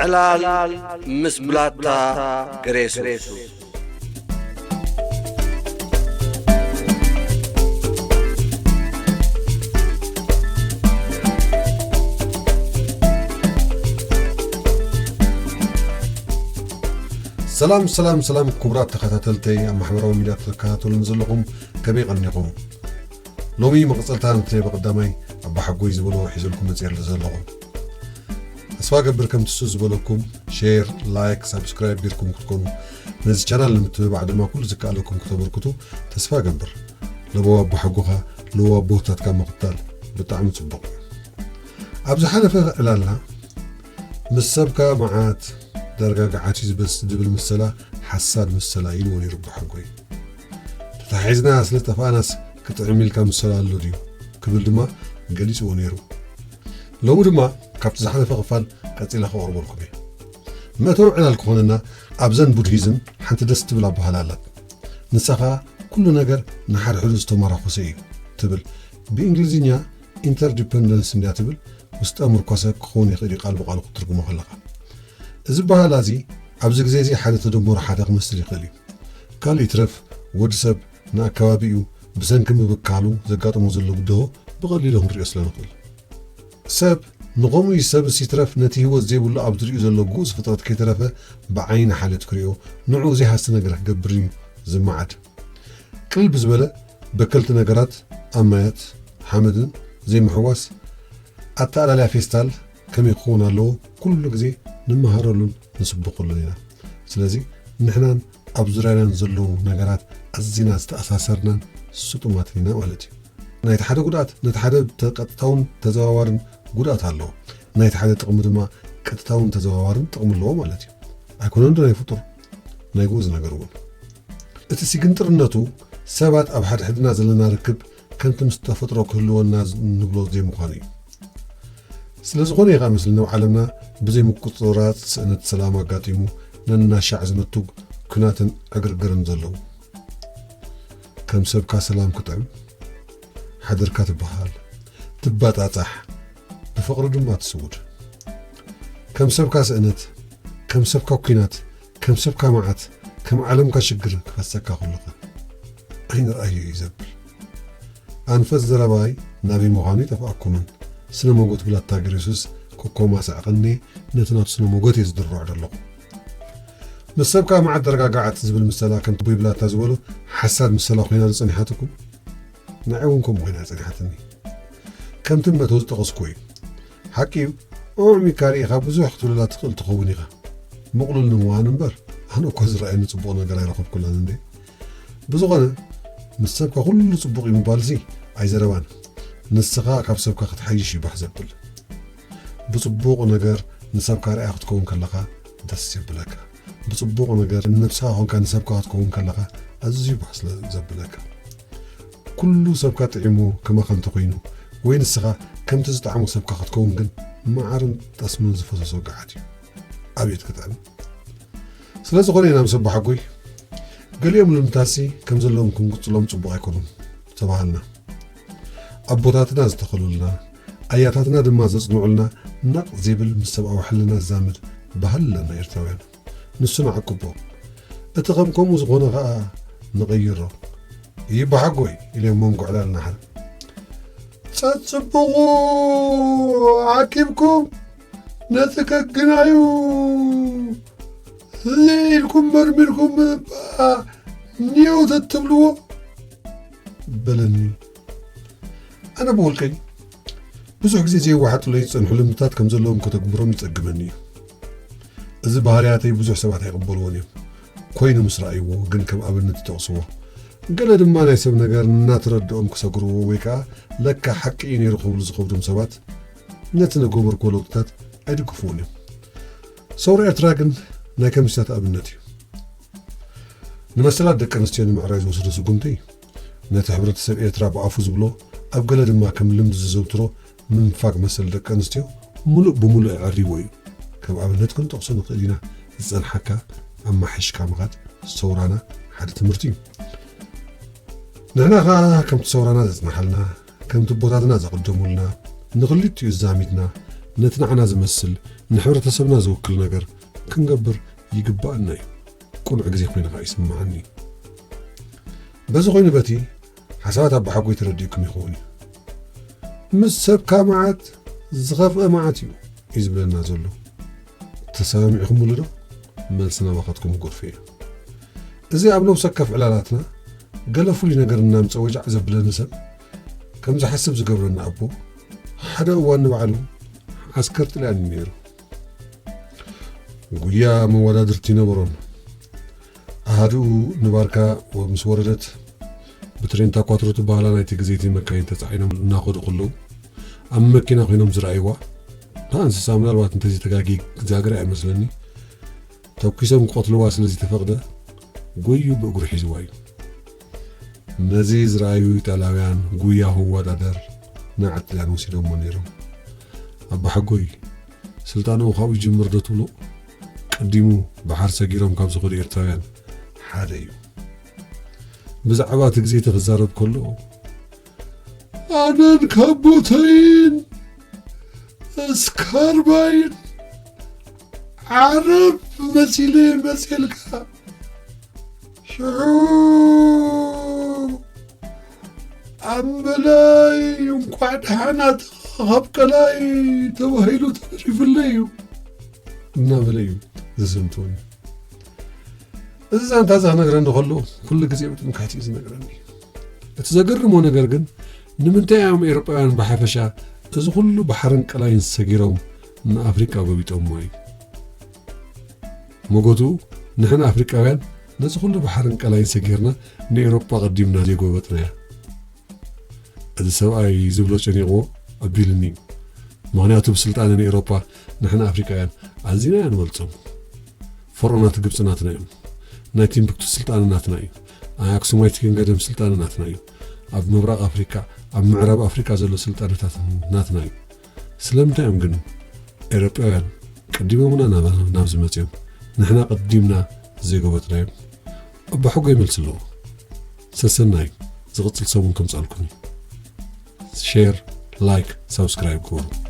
ዕላል ምስ ብላታ ገሬሱ። ሰላም፣ ሰላም፣ ሰላም፣ ክቡራት ተኸታተልተይ፣ ኣብ ማሕበራዊ ሚድያ ትከታተሉን ዘለኹም ከመይ ቀኒኹም? ሎሚ መቐጸልታ ነቲ ናይ ብቐዳማይ ኣባሓጎይ ዝበሎ ሒዘልኩም መጺኤ ዘለኹ። ተስፋ ገብር ከምቲ እሱ ዝበለኩም ሼር፣ ላይክ፣ ሳብስክራይብ ጌርኩም ክትኮኑ፣ ነዚ ቻናል ንምትብባዕ ድማ ኩሉ ዝከኣለኩም ክተበርክቱ ተስፋ ገብር። ለበዋ ኣቦሓጎኻ፣ ለበዋ ኣቦታትካ ምኽታል ብጣዕሚ ጽቡቕ እዩ። ኣብ ዝሓለፈ ዕላልና ምስ ሰብካ መዓት ዳርጋ ገዓት እዩ ዝበስ ዝብል ምሰላ ሓሳድ ምሰላ ኢልዎ ነይሩ ኣቦሓጎይ። ተታሒዝና ስለ ጠፋእናስ ክጥዕም ኢልካ ምሰላ ኣሎ ድዩ ክብል ድማ ገሊጽዎ ነይሩ። ሎሚ ድማ ካብቲ ዝሓለፈ ክፋል ቀጺለ ከቕርበልኩም እየ። መእተዊ ዕላል ክኾነና ኣብዘን ቡድሂዝም ሓንቲ ደስ ትብል ኣበሃህላ ኣላት። ንሳ ኸኣ ኩሉ ነገር ንሓድሕዱ ዝተመራኾሰ እዩ ትብል። ብእንግሊዝኛ ኢንተርዲፐንደንስ እንድያ ትብል፣ ውስጠ ምርኮሰ ክኸውን ይኽእል እዩ ቃል ብቃሉ ክትትርጉሞ ከለኻ። እዚ ኣበሃህላ እዚ ኣብዚ ግዜ እዚ ሓደ ተደመሮ ሓደ ክመስል ይኽእል እዩ። ካልእ ይትረፍ ወዲ ሰብ ንኣከባቢኡ ብሰንኪ ምብካሉ ዘጋጥሞ ዘሎ ብድሆ ብቐሊሉ ክንሪኦ ስለ ንኽእል። ሰብ ንኸምኡ እዩ ሰብስ ይትረፍ ነቲ ህይወት ዘይብሉ ኣብ ዝሪኡ ዘሎ ግኡዝ ፍጥረት ከይተረፈ ብዓይኒ ሓልዮት ክሪኦ ንዕኡ ዘይሃሲ ነገር ክገብርን እዩ ዝመዓድ። ቅልል ብዝበለ በከልቲ ነገራት ኣማያት ሓመድን ዘይምሕዋስ ኣተኣላልያ ፌስታል ከመይ ክኸውን ኣለዎ ኩሉ ግዜ ንመሃረሉን ንስብኸሉን ኢና። ስለዚ ንሕናን ኣብ ዙርያናን ዘለዉ ነገራት ኣዚና ዝተኣሳሰርናን ስጡማትን ኢና ማለት እዩ። ናይቲ ሓደ ጉድኣት ነቲ ሓደ ብተ-፣ ቀጥታውን ተዘዋዋርን ጉድኣት ኣለዎ። ናይቲ ሓደ ጥቕሚ ድማ ቀጥታውን ተዘዋዋርን ጥቕሚ ኣለዎ ማለት እዩ። ኣይኮነን ዶ ናይ ፍጡር ናይ ግኡዝ ነገር እውን? እቲ ስግንጥርነቱ ሰባት ኣብ ሓድሕድና ዘለና ርክብ ከምቲ ምስ ተፈጥሮ ክህልወና ዝ-፣ ንብሎ ዘይምዃኑ እዩ። ስለ ዝኾነ እዩ ኸኣ መስለኒ ኣብ ዓለምና ብዘይ ምቁጽጽራት ስእነት ሰላም ኣጋጢሙ ነናሻዕ ዝነቱግ ኲናትን ዕግርግርን ዘለዉ። ከም ሰብካ ሰላም ክጥዕም ሓደርካ ትበሃል፣ ትባጻጻሕ፣ ብፍቕሪ ድማ ትስውድ። ከም ሰብካ ስእነት፣ ከም ሰብካ ኲናት፣ ከም ሰብካ መዓት፣ ከም ዓለምካ ሽግር ክፈሰካ ከሎኸ ኣይንርኣዮ እዩ ዘብል። ኣንፈት ዘረባይ ናበይ ምዃኑ ይጠፍኣኩምን። ስነ ሞጎት ብላታ ገሬሱስ ኮኮማስ ኣዕቐኒ ነቲ ናቱ ስነ ሞጎት እየ ዝድርዖ ዘለኹ። ምስ ሰብካ መዓት ደረጋጋዓት ዝብል ምሰላ ከምቲ ቦይ ብላታ ዝበሎ ሓሳድ ምሰላ ኮይና ዝጸኒሓትኩም? ንዓይ እውን ከምኡ ኮይና ጸኒሓትኒ። ከምቲ መእተዊ ዝጠቐስኩዎ እዩ። ሓቂ እዩ፣ ኦዕሚካ ርኢኻ ብዙሕ ክትብለላ ትኽእል ትኸውን ኢኻ። ምቕሉል ንምዃን እምበር፣ ኣነ እኮ ዝረኣየኒ ጽቡቕ ነገር ኣይረኸብኩላን እንዴ። ብዝኾነ፣ ምስ ሰብካ ኩሉ ጽቡቕ እዩ ምባልሲ ኣይዘረባን። ንስኻ ካብ ሰብካ ክትሓይሽ እዩ ባህ ዘብል። ብጽቡቕ ነገር ንሰብካ ርኣያ ክትከውን ከለኻ ደስ የብለካ። ብጽቡቕ ነገር ንነብስኻ ኮንካ ንሰብካ ክትከውን ከለኻ ኣዝዩ ባህ ስለ ዘብለካ። ኩሉ ሰብካ ጥዒሙ ከማኻ እንተኾይኑ፣ ወይ ንስኻ ከምቲ ዝጠዓሞ ሰብካ ክትከውን ግን መዓርን ጠስምን ዝፈሰሶ ገዓት እዩ። ኣቤት ክጥዕም! ስለ ዝኾነ ኢና ምስ ኣቦሓጎይ፣ ገሊኦም ልምድታትሲ ከም ዘለዎም ክንቅጽሎም ጽቡቕ ኣይኮኑን ተባሃልና። ኣቦታትና ዝተኸሉልና፣ ኣያታትና ድማ ዘጽንዑልና ናቕ ዘይብል ምስ ሰብኣዊ ሕልና ዝዛመድ ባህሊ ኣለና ኤርትራውያን። ንሱ ንዓቅቦ። እቲ ከም ከምኡ ዝኾነ ኸኣ ንቐይሮ። ይበሓጎይ ኢለ መንጎ ዕላልና ሓደ። ጸጽብቑ ዓቂብኩም ነቲ ከግናዩ ህዝቢ ኢልኩም መርሚርኩም እባ ኔው ተትብልዎ በለኒ። ኣነ ብውልቀይ ብዙሕ ግዜ ዘይወሓጡለይ ዝጸንሑ ልምድታት ከም ዘለዎም ከተግብሮም ይጸግመኒ እዩ። እዚ ባህርያተይ ብዙሕ ሰባት ኣይቕበልዎን እዮም። ኮይኑ ምስ ረኣይዎ ግን ከም ኣብነት ይጠቕስዎ። ገለ ድማ ናይ ሰብ ነገር እናተረድኦም ክሰግርዎ ወይ ከኣ ለካ ሓቂ እዩ ነይሩ ክብሉ ዝኸብዶም ሰባት ነቲ ዝገበርክዎ ለውጥታት ኣይድግፍዎን እዮም። ሰውራ ኤርትራ ግን ናይ ከምዚታት ኣብነት እዩ። ንመሰላት ደቂ ኣንስትዮ ንምዕራይ ዝወሰዶ ስጉምቲ፣ ነቲ ሕብረተሰብ ኤርትራ ብኣፉ ዝብሎ፣ ኣብ ገለ ድማ ከም ልምዲ ዝዘውትሮ ምንፋግ መሰል ደቂ ኣንስትዮ ምሉእ ብምሉእ ኣዕሪዎ እዩ። ከም ኣብነት ክንጠቕሶ ንኽእል ኢና፣ ዝጸንሓካ ኣማሒሽካ ምኻድ ሰውራና ሓደ ትምህርቲ እዩ። ንሕና ኸኣ ከምቲ ሰውራና ዘጽንሓልና፣ ከምቲ ኣቦታትና ዘቐደሙልና፣ ንኽልቲኡ ዛሚድና፣ ነቲ ንዓና ዝመስል ንሕብረተሰብና ዝውክል ነገር ክንገብር ይግባኣና እዩ። ቅኑዕ ግዜ ኮይኑ ከዓ ይስምዓኒ። በዚ ኮይኑ በቲ ሓሳባት ኣባሓጎይ ተረዲእኩም ይኸውን እዩ። ምስ ሰብካ መዓት ዝኸፍአ መዓት እዩ እዩ ዝብለና ዘሎ። ተሰማሚዕኹምሉ ዶ? መልሲ ናባኻትኩም ክጎርፍ እየ። እዚ ኣብ ነብሰ ወከፍ ዕላላትና ገለ ፍሉይ ነገር እናምፀ ወጃዕ ዘብለኒ ሰብ ከም ዝሓስብ ዝገብረኒ ኣቦ ሓደ እዋን ንባዕሉ ዓስከር ጥልያን እዩ ነይሩ። ጉያ መወዳድርቲ ይነበሮን ኣሃድኡ ንባርካ ምስ ወረደት ብትሬን ታኳትሮ ትበሃላ ናይቲ ግዜቲ መካይን ተፃዒኖም እናኸዱ ከለዉ ኣብ መኪና ኮይኖም ዝረኣይዋ እታ እንስሳ ምናልባት እንተዘይተጋጊ ዛግራ ኣይመስለኒ ተኩሶም ክቐትልዋ ስለ ዝተፈቕደ ጎዩ ብእግሩ ሒዝዋ እዩ። ነዚ ዝረኣዩ ኢጣልያውያን ጉያ ክወዳደር ንዓጥልያን ወሲዶሞ ነይሮም። ኣባሓጎይ ስልጣንኡ ካብኡ ይጅምር ዶ ትብሎ? ቀዲሙ ባሕር ሰጊሮም ካብ ዝኸዱ ኤርትራውያን ሓደ እዩ። ብዛዕባ እቲ ግዜቲ ክዛረብ ከሎ ኣነን ካቦተይን እስካርባይን ዓረብ መሲለ መፅልካ ሽዑ ኣምበላይ እንኳዕ ደሓና ካብ ቀላይ ተባሂሉ ተደሪፍለይ እዩ እናበለ እዩ ዝዝንትወኒ። እዚ ዛንታ እዚ ክነግረኒ ከሎ ኩሉ ግዜ ብጥምቀት እዩ ዝነግረኒ። እቲ ዘገርሞ ነገር ግን ንምንታይ እዮም ኤውሮጳውያን ብሓፈሻ እዚ ኩሉ ባሕርን ቀላይን ሰጊሮም ንኣፍሪቃ ጎቢጦሞ እዩ? ሞጎቱ ንሕና ኣፍሪቃውያን ነዚ ኩሉ ባሕርን ቀላይን ሰጊርና ንኤውሮጳ ቀዲምና ዘይጎበጥናያ። እዚ ሰብኣይ ዝብሎ ጨኒቕዎ ኣቢልኒ እዩ። ምኽንያቱ ብስልጣነ ንኤውሮጳ ንሕና ኣፍሪቃውያን ኣዚና ኢና ንበልጾም። ፈርዖናት ግብጺ ናትና እዮም። ናይ ቲምብክቱ ስልጣነ ናትና እዩ። ናይ ኣክሱማይት ኪንገደም ስልጣነ ናትና እዩ። ኣብ ምብራቕ ኣፍሪካ ኣብ ምዕራብ ኣፍሪካ ዘሎ ስልጣነታት ናትና እዩ። ስለምንታይ እዮም ግን ኤውሮጳውያን ቀዲሞምና ናብ ናብዚ መፅዮም ንሕና ቀዲምና ዘይጎበጥናዮም? ኣባሕጎ ይመልሲ ኣለዎ። ሰሰናዩ ዝቕፅል ሰሙን ከምፃልኩም እዩ። ሼር፣ ላይክ፣ ሳብስክራይብ ግበሩ።